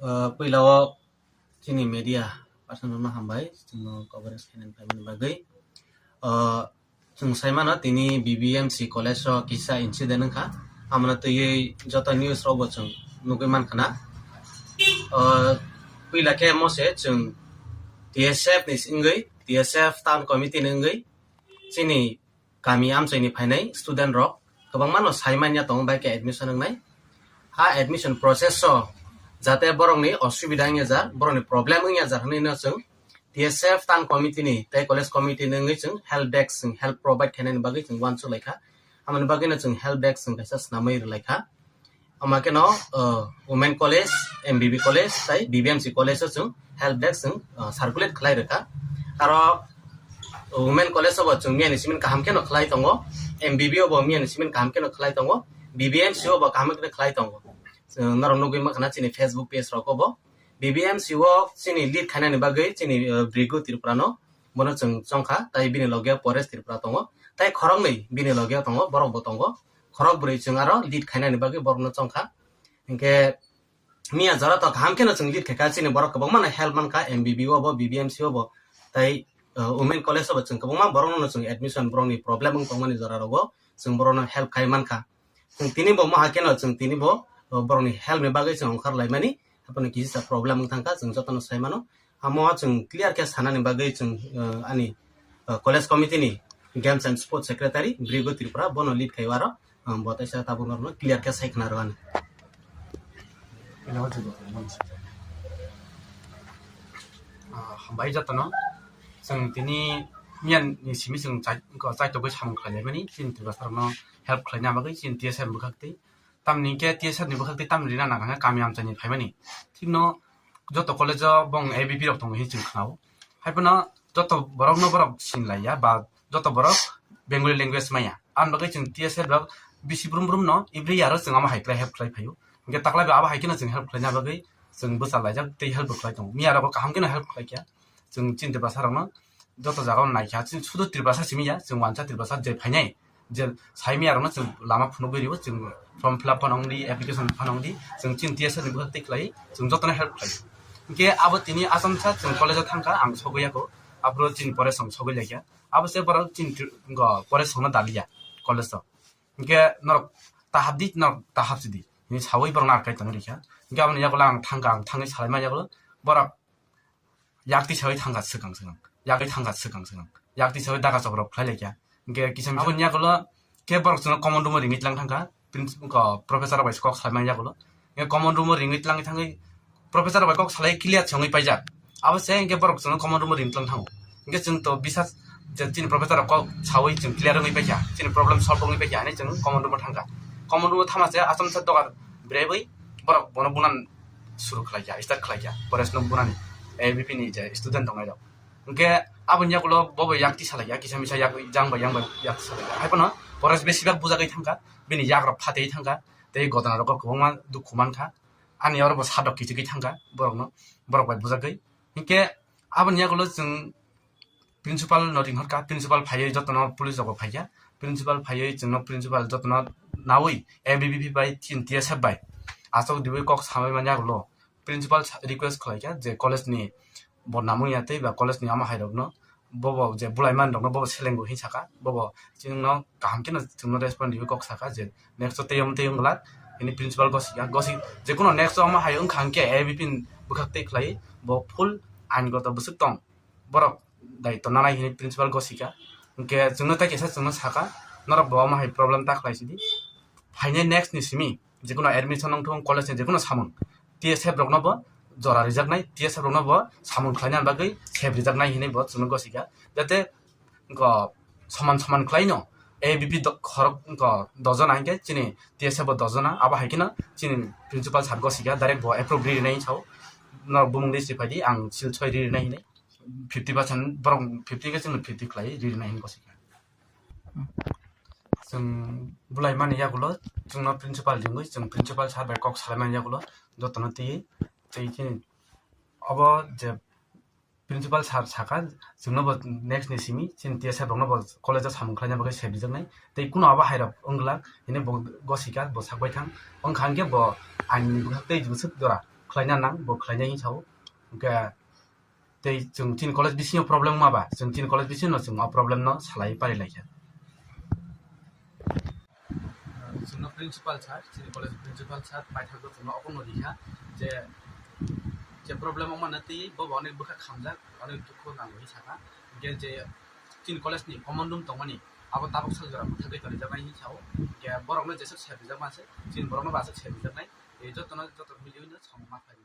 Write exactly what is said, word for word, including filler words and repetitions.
Poila wo chini media person rao no hambai, chwng no coverage khainani phaimani bagwi. Chwng sai mano tini B B M C college o kisa incident wngkha, amo no twiwi joto news rao bo chwng nugwi mankha na. Poila khe mo se chwng T S F ni wngwi, T S F town committee ni wngwi chini kami amchoi ni phainai student rok kwbangma no sai manya tongo, bai khe admission wngnai. A admission process o jate borok ni osubida wngya jar, borok ni problem wngya jar hwnwi no chwng T S F town committee ni tei college committee ni wngwi chwng help desk, chwng help provide khainani bagwi chwng uansuk laikha. Amoni bagwi no chwng help desk chwng kaisa snamwi rwlaikha. Ama kheno Women College, M B B College tei B B M C College o chwng help desk chwng circulate khlai rwkha. Aro Women College o bo chwng miya ni simi kaham kheno khlai tongo, M B B o bo miya ni simi kaham kheno khlai tongo, B B M C o bo kaham kheno khlai tongo. Norok nugwi mankha na chini Facebook page rok o bo. B B M C o chini lead khainani bagwi chini Brigu Tripura no, bono chwng chongkha, tei bini loge o Paresh Tripura tongo, tei khoroknwi bini loge o tongo, borok bo tongo. Khorok brwi chwng aro lead khainani bagwi borok no chongkha. Hinkhe miya jora to kaham kheno chwng lead khaikha, chini borok kwbangma no help mankha, M B B o bo, B B M C o bo, tei Women College o bo chwng kwbangma borok no chwng admission, borok ni problem wng tongmani jora rogo chwng borok no help khai mankha. Chwng tini bo maha kheno chwng tini bo borok ni help ni bagwi chwng ongkhar laimani, haphano kisa problem wng thangkha, chwng joto no sai mano. Amo chwng clear khe sanani bagwi chwng ani college committee ni Games and Sports Secretary Brigu Tripura bono lead khai o aro, bo teisa tabuk norokno clear khe sai khna rw ani. Hambai jotono. Chwng tini miya ni simi chwng chaitogwi samung khlailaimani, chini Tiprasa rokno help khlaina bagwi chini T S F ni bwkhaktwi. Tamni khe T S F ni bwkhaktwi tamni rina nang kha khe kami amchaini phaimani. Thikno joto college o bong A B P rok tongo hwnwi chwng khna-o. Haiphano joto borokno borok sinlaiya ba joto borok Bengali language manya. Aboni bagwi chwng T S F rok bisi brum brum no every year o chwng amo hai khlai help khlai phai-o. Hinkhe taklai bai abo hai kheno chwng help khlaina bagwi chwng bwchalaijak tei help bo khlai tongo. Miya rogo kaham kheno help khlai kha. Chwng chini Tiprasa rokno joto jaga o naikha, chini sudu Tiprasa simi ya, chwng uansa Tiprasa je phainai, je sai miya rokno chwng lama phunugwi rio, chwng form fill up phano wngdi, application phano wngdi, chwng chini T S F ni bwkhaktwi khlai, chwng jotono help khlai. Hinkhe abo tini achomsa chwng college o thangkha, ang sogwi yakho, aphuru chini Paresh song sogwi laikha, abo se borok chini Paresh songno daliya college o. Hinkhe norok ta hapdi, norok ta hapsidi hwnwi saui borokno arkai tongwi rikha. Hinkhe aboni yagulo ang thangkha, ang thangwi salaima yagulo borok yakti saui thangkha swkang swkang, yakti thangkha swkang swkang, yakti saui daga chopra rok khlai laikha. Hinkhe kisa aboni yagulo khe borok chwngno common room o ringwi tlang thangkha, professor rok bai se kok salaima yagulo. Hinkhe common room o ringwi tlangwi thangwi professor rok bai kok salai clear se wngwi paijak. Abo se hinkhe borok chwngno common room o ring tlang thango. Hinkhe chwng to bisa je chini professor rok kok saui chwng clear wngwi paikha, chini problem solve wngwi paikha hinwi chwng common room o thangkha. Common room o thangma se achomsa dogar brebwi borok bono bunan suru khlaikha, start khlaikha, Paresh no bunani, A B P ni je student tongnai rok. Hinkhe aboni yagulo bobo yakti salaikha, kisa misa jang bai jang bai yakti salaikha. Haiphano Paresh besibak bujagwi thangkha, bini yak rok phatwi thangkha, tei gotna rogo kwbangma dukhu mankha. Ani oro bo sadok kichigwi thangkha borokno, borok bai bujagwi. Hinkhe aboni yagulo chwng principal no ringhorkha, principal phaiwi jotono police rokbo phaikha, principal phaiwi chwngno principal jotono naui A B V P bai chini T S F bai achuk diwi kok samai mani yagulo principal request khlaikha je college ni bo namung ya tei ba college ni amo hai rokno bobo je bulai man rokno bobo seleng bo hing saka, bobo chwngno kaham kheno chwngno respond riwi kok saka je next o tei omo tei wng glak, hini principal gosika, gosi, jekuno next o omo hai wngkha hwnkhe A B P ni bwkhak tei khlai bo full ain goto bwswk tong, borok daityo nanai hini principal gosika, hwnkhe chwngno tei kaisa chwngno saka, norok bo omo hai problem ta khlai sidi, phainai next ni simi jekuno admission wngthung college ni jekuno samung, T S F rokno bo jora rijaknai, T S F rokno bo samung khlaina bagwi sep rijaknai hinwi bo chwngno gosika, jate soman soman khlaino A B P khorok dos jona hinkhe chini T S F bo dos jona, abo hai kheno chini principal sir gosika direct bo approve ri rinai sao, norok bumung list ri phaidi, ang sil soi ri rinai hinwi fifty percent borok fifty khe chwngno fifty khlai ri rinai hinwi gosika. Chwng bulai mani yagulo chwngno principal ringwi chwng principal sir bai kok salai mani yagulo jotono twiwi tei chini obo je principal sir saka, chwngno bo next ni simi chini T S F rokno bo college o samung khlaina bagwi sep rijaknai tei kuno abo hai rok wng glak hinwi bo gosika, bo sak bai thang wngkha hwnkhe bo ain ni bwkhak tei bwswk jora khlaina nang, bo khlainai hing sao. Hingkhe tei chung chini college bising yo problem ma ba, chung chini college bising no chung o problem no salai pari lai kha. Chung no principal sir, chini college principal sir paithak bo chung no okono ri kha je, je problem ong mano tei bo ba onek bwkha khamjak, onek dukho nang hing sakha. Hingkhe je chini college ni common room tongmani, abo tabuk sal jora bwthagwi tonrijak nai hing sao. Hingkhe borok no jesuk sep rijak ma se, chini borok no bo aswk sep rijak nai. Tei joto no joto mili no samung ma phai.